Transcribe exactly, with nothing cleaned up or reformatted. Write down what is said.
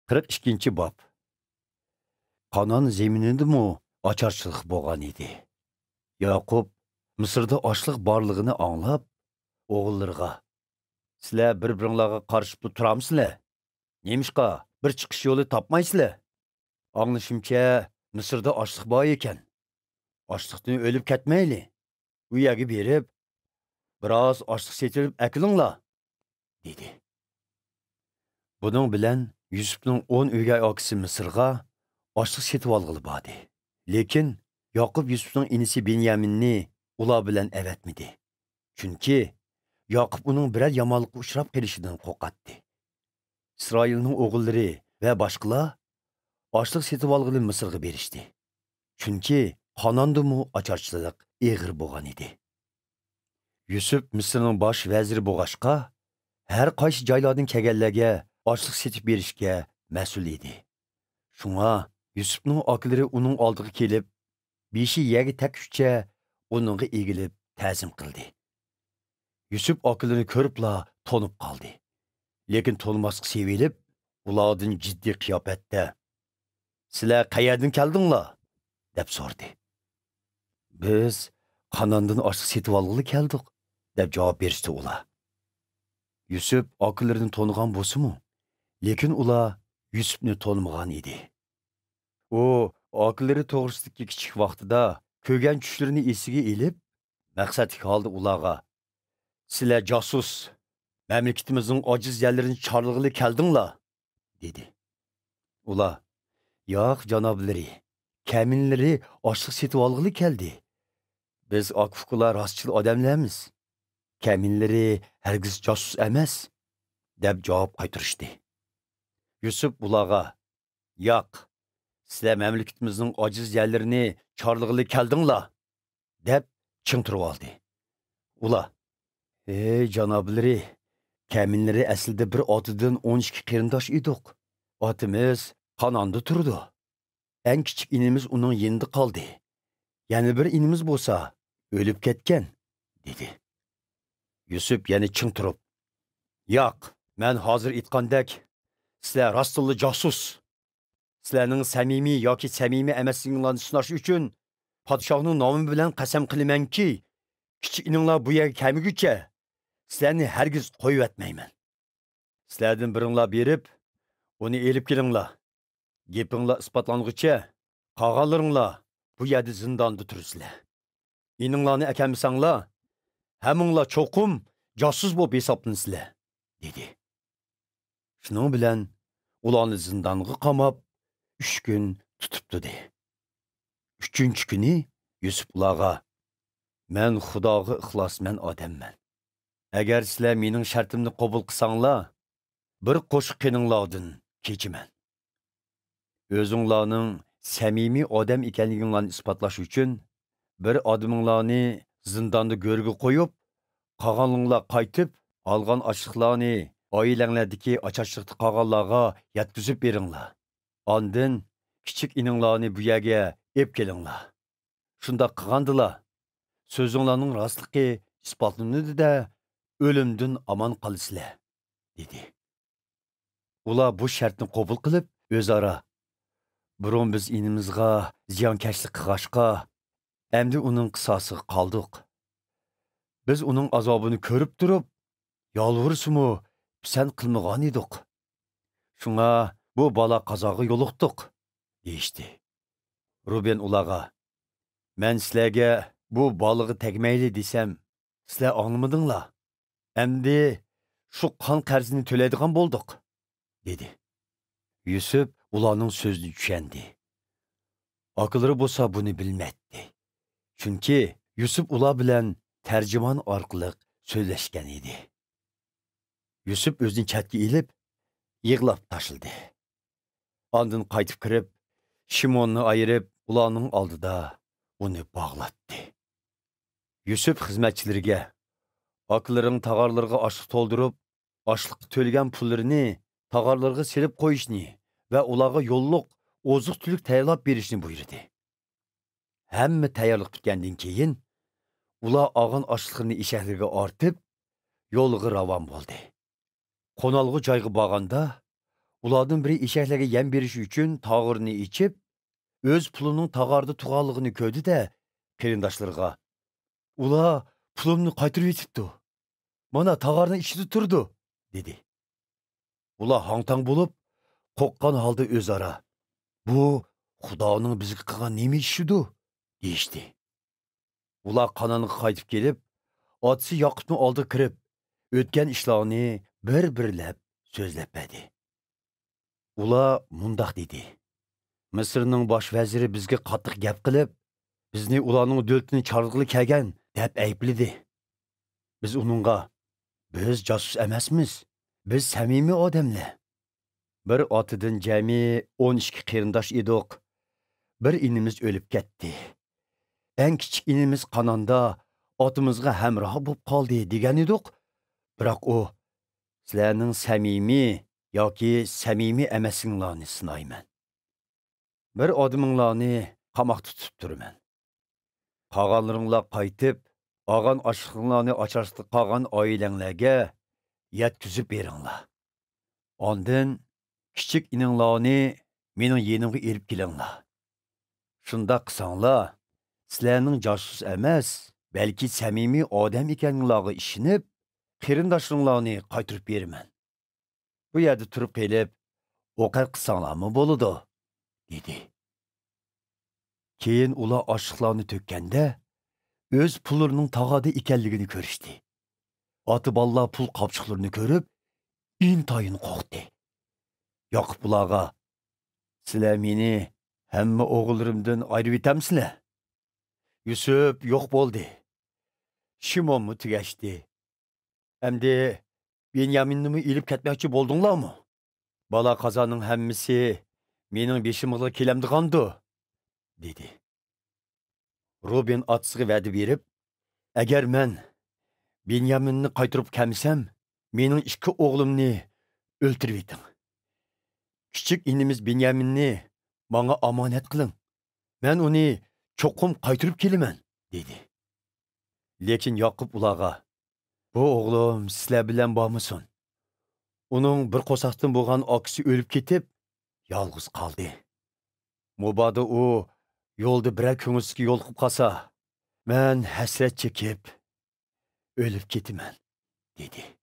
قىرىق ئىككىنچى باب. قانان زېمىنىدىمۇ ئاچارچىلىق بولغان ئىدى. ياقۇپ مىسىردا ئاشلىق بارلىقىنى ئاڭلاپ، ئوغۇللىرىغا، «سىلەر بىر-بىرىڭلارغا قارىشىپلا تۇرامسىلەر؟ نېمىشقا بىر چىقىش يولى تاپمايسىلەر؟ ئاڭلىشىمچە، مىسىردا ئاشلىق بار ئىكەن. ئاشلىقتىن ئۆلۈپ كەتمەيلى. ئۇ يەرگە بېرىپ، بىراز ئاشلىق سېتىلىپ ئەكىلىڭلار» دېدى. بۇنىڭ بىلەن يۈسۈپنىڭ ئون ئۆگەي ئاكىسى مىسىرغا ئاشلىق سېتىۋالغىلى باردى. لېكىن ياقۇپ يۈسۈپنىڭ ئىنىسى بېنيامىننى ئۇلار بىلەن ئەۋەتمىدى. چۈنكى ياقۇپ ئۇنىڭ بىرەر يامانلىققا ئۇچراپ قېلىشىدىن قورقاتتى. ئىسرائىلنىڭ ئوغۇللىرى ۋە باشقىلار ئاشلىق سېتىۋالغىلى مىسىرغا بېرىشتى. چۈنكى قاناندىمۇ ئاچارچىلىق ئېغىر بولغان ئىدى. يۈسۈپ مىسىرنىڭ باش ۋەزىرى بولغاچقا، ھەر قايسى جايلاردىن كەلگەنلەرگە ئاشلىق سېتىپ بېرىشكە مەسئۇل ئىدى. شۇڭا يۈسۈپنىڭ ئاكىلىرى ئۇنىڭ ئالدىغا كېلىپ، بېشى يەرگە تەگكۈچە ئۇنىڭغا ئېگىلىپ تەزىم قىلدى. يۈسۈپ ئاكىلىرىنى كۆرۈپلا تونۇپ قالدى. لېكىن تونۇماسقا سېۋىلىپ، ئۇلاردىن جىددىي قىياپەتتە، «سىلەر قەيەردىن كەلدىڭلار؟» دەپ سورىدى. «بىز قاناندىن ئاشلىق سېتىۋالغىلى كەلدۇق» دەپ جاۋاب بېرىشتى ئۇلار. يۈسۈپ ئاكىلىرىنى تونۇغان بولسىمۇ، لېكىن ئۇلار يۈسۈپنى تونۇمىغان ئىدى. ئۇ ئاكىلىرى توغرىسىدىكى كىچىك ۋاقتىدا كۆرگەن چۈشلىرىنى ئېسىگە ئېلىپ، مەقسەتلىك ھالدا ئۇلارغا، «سىلەر جاسۇس، مەملىكىتىمىزنىڭ ئاجىز يەرلىرىنى چارلىغىلى كەلدىڭلار» دېدى. ئۇلار، «ياق، جانابلىرى، كەمىنىلىرى ئاشلىق سېتىۋالغىلى كەلدى. بىز ئاكا-ئۇكىلار راستچىل ئادەملەرمىز. كەمىنىلىرى ھەرگىز جاسۇس ئەمەس» دەپ جاۋاب قايتۇرۇشتى. يۈسۈپ ئۇلارغا، «ياق، سىلەر مەملىكىتىمىزنىڭ ئاجىز يەرلىرىنى چارلىغىلى كەلدىڭلار» دەپ چىڭ تۇرۇۋالدى. ئۇلار، «ھەي، جانابلىرى، كەمىنىلىرى ئەسلىدە بىر ئاتىدىن ئون ئىككى قېرىنداش ئىدۇق. ئاتىمىز قاناندا تۇرىدۇ. ئەڭ كىچىك ئىنىمىز ئۇنىڭ يېنىدا قالدى. يەنە بىر ئىنىمىز بولسا ئۆلۈپ كەتكەن» دېدى. يۈسۈپ يەنە چىڭ تۇرۇپ، «ياق، مەن ھازىر ئېيتقاندەك، سىلەر راستتىنلا جاسۇس. سىلەرنىڭ سەمىمىي ياكى سەمىمىي ئەمەسلىكىڭلارنى سىناش ئۈچۈن پادىشاھنىڭ نامى بىلەن قەسەم قىلىمەنكى، كىچىك ئىنىڭلار بۇ يەرگە كەلمىگۈچە سىلەرنى ھەرگىز قويۇۋەتمەيمەن. سىلەردىن بىرىڭلار بېرىپ، ئۇنى ئېلىپ كېلىڭلار. گېپىڭلار ئىسپاتلانغۇچە، قالغانلىرىڭلار بۇ يەردە زىنداندا تۇرىسىلەر. ئىنىڭلارنى ئەكەلمىسەڭلار، ھەممىڭلار چوقۇم جاسۇس بولۇپ ھېسابلىنىسىلەر» دېدى. شۇنىڭ بىلەن ئۇلارنى زىندانغا قاماپ، ئۈچ كۈن تۇتۇپ تۇردى. ئۈچىنچى كۈنى يۈسۈپ ئۇلارغا، «مەن خۇداغا ئىخلاسمەن ئادەممەن. ئەگەر سىلەر مېنىڭ شەرتىمنى قوبۇل قىلساڭلار، بىر قوشۇق قېنىڭلاردىن كېچىمەن. ئۆزۈڭلارنىڭ سەمىمىي ئادەم ئىكەنلىكىڭلارنى ئىسپاتلاش ئۈچۈن، بىر ئادىمىڭلارنى زىنداندا گۆرگە قويۇپ، قالغانلىرىڭلار قايتىپ، ئالغان ئاشلىقلارنى ئائىلەڭلەردىكى ئاچارچىلىقتا قالغانلارغا يەتكۈزۈپ بېرىڭلار. ئاندىن كىچىك ئىنىڭلارنى بۇ يەرگە ئېلىپ كېلىڭلار. شۇنداق قىلغاندىلا، سۆزۈڭلارنىڭ راستلىقى ئىسپاتلىنىدۇ-دە، ئۆلۈمدىن ئامان قالىسىلەر» دېدى. ئۇلار بۇ شەرتنى قوبۇل قىلىپ، ئۆزئارا، «بۇرۇن بىز ئىنىمىزغا زىيانكەشلىك قىلغاچقا، ئەمدى ئۇنىڭ قىساسىغا قالدۇق. بىز ئۇنىڭ ئازابىنى كۆرۈپ تۇرۇپ، يالۋۇرسىمۇ پىسەنت قىلمىغانىدۇق. شۇڭا بۇ بالا قازاغا يولۇقتۇق» دېيىشتى. رۇبېن ئۇلارغا، «مەن سىلەرگە بۇ بالىغا تەگمەيلى دېسەم، سىلەر ئاڭلىمىدىڭلار. ئەمدى شۇ قان قەرزىنى تۆلەيدىغان بولدۇق» دېدى. يۈسۈپ ئۇلارنىڭ سۆزىنى چۈشەندى. ئاكىلىرى بولسا بۇنى بىلمەيتتى. چۈنكى يۈسۈپ ئۇلار بىلەن تەرجىمان ئارقىلىق سۆزلەشكەن ئىدى. يۈسۈپ ئۆزىنى چەتكە ئېلىپ، يىغلاپ تاشلىدى. ئاندىن قايتىپ كىرىپ، شىموننى ئايرىپ، ئۇلارنىڭ ئالدىدا ئۇنى باغلاتتى. يۈسۈپ خىزمەتچىلىرىگە، «ئاكىلىرىڭ تاغارلىرىغا ئاشلىق تولدۇرۇپ، ئاشلىققا تۆلىگەن پۇللىرىنى تاغارلىرىغا سېلىپ قويۇشنى ۋە ئۇلارغا يوللۇق ئوزۇق-تۈلۈك تەييارلاپ بېرىشنى بۇيرۇدى. ھەممە تەييارلىق پۈتكەندىن كېيىن، ئۇلار ئالغان ئاشلىقلىرىنى ئېشەكلىرىگە ئارتىپ، يولىغا راۋان بولدى. قونالغۇ جايغا بارغاندا، ئۇلاردىن بىرى ئېشەكلەرگە يەم بېرىش ئۈچۈن تاغىرىنى ئېچىپ، ئۆز پۇلىنىڭ تاغاردا تۇرغانلىقىنى كۆردى-دە، قېرىنداشلىرىغا، «ئۇلار پۇلۇمنى قايتۇرۇۋېتىپتۇ. مانا، تاغارنىڭ ئىچىدە تۇرىدۇ» دېدى. ئۇلار ھاڭ-تاڭ بولۇپ، قورققان ھالدا ئۆزئارا، «بۇ خۇدانىڭ بىزگە قىلغان نېمە ئىشىدۇ؟» دېيىشتى. ئۇلار قانانغا قايتىپ كېلىپ، ئاتىسى ياقۇپنىڭ ئالدىغا كىرىپ، ئۆتكەن ئىشلارنى بىر-بىرلەپ سۆزلەپ بەردى. ئۇلار مۇنداق دېدى: «مىسىرنىڭ باش ۋەزىرى بىزگە قاتتىق گەپ قىلىپ، بىزنى ئۇلارنىڭ دۆلىتىنى چارلىغىلى كەلگەن دەپ ئەيىبلىدى. بىز ئۇنىڭغا، بىز جاسۇس ئەمەسمىز، بىز سەمىمىي ئادەملەر. بىر ئاتىدىن جەمئىي ئون ئىككى قېرىنداش ئىدۇق. بىر ئىنىمىز ئۆلۈپ كەتتى. ئەڭ كىچىك ئىنىمىز قاناندا ئاتىمىزغا ھەمراھ بولۇپ قالدى دېگەن ئىدۇق. بىراق ئۇ، سىلەرنىڭ سەمىمىي ياكى سەمىمىي ئەمەسلىكىڭلارنى سىنايمەن. بىر ئادىمىڭلارنى قاماقتا تۇتۇپ تۇرىمەن. قالغانلىرىڭلار قايتىپ، ئالغان ئاشلىقىڭلارنى ئاچارچىلىقتا قالغان ئائىلەڭلەرگە يەتكۈزۈپ بېرىڭلار. ئاندىن كىچىك ئىنىڭلارنى مېنىڭ يېنىمغا ئېلىپ كېلىڭلار. شۇنداق قىلساڭلار، سىلەرنىڭ جاسۇس ئەمەس، بەلكى سەمىمىي ئادەم ئىكەنلىكىڭلارغا ئىشىنىپ، قېرىنداشلىرىڭلارنى قايتۇرۇپ بېرىمەن. بۇ يەردە تۇرۇپ قېلىپ، ئوقەت قىلساڭلارمۇ بولىدۇ» دېدى. كېيىن ئۇلار ئاشلىقلارنى تۆككەندە، ئۆز پۇللىرىنىڭ تاغاردا ئىكەنلىكىنى كۆرۈشتى. ئاتا-بالىلار پۇل قاپچۇقلىرىنى كۆرۈپ، ئىنتايىن قورقتى. ياقۇپ ئۇلارغا، «سىلەر مېنى ھەممە ئوغۇللىرىمدىن ئايرىۋېتەمسىلەر؟ يۈسۈپ يوق بولدى. شىمونمۇ تۈگەشتى. ئەمدى بېنيامىننىمۇ ئېلىپ كەتمەكچى بولدۇڭلارمۇ؟ بالا-قازانىڭ ھەممىسى مېنىڭ بېشىمغىلا كېلەمدىغاندۇ؟» دېدى. روبىن ئاتىسىغا ۋەدە بېرىپ، «ئەگەر مەن بېنيامىننى قايتۇرۇپ كەلمىسەم، مېنىڭ ئىككى ئوغلۇمنى ئۆلتۈرۈۋېتىڭ. كىچىك ئىنىمىز بېنيامىننى ماڭا ئامانەت قىلىڭ. مەن ئۇنى چوقۇم قايتۇرۇپ كېلىمەن» دېدى. لېكىن ياقۇپ ئۇلارغا، «بۇ ئوغلۇم سىلەر بىلەن بارمىسۇن. ئۇنىڭ بىر قورساقتىن بولغان ئاكىسى ئۆلۈپ كېتىپ، يالغۇز قالدى. مۇبادا ئۇ يولدا بىرەر كۆڭۈلسىزگە يولۇقۇپ قالسا، مەن ھەسرەت چېكىپ ئۆلۈپ كېتىمەن» دېدى.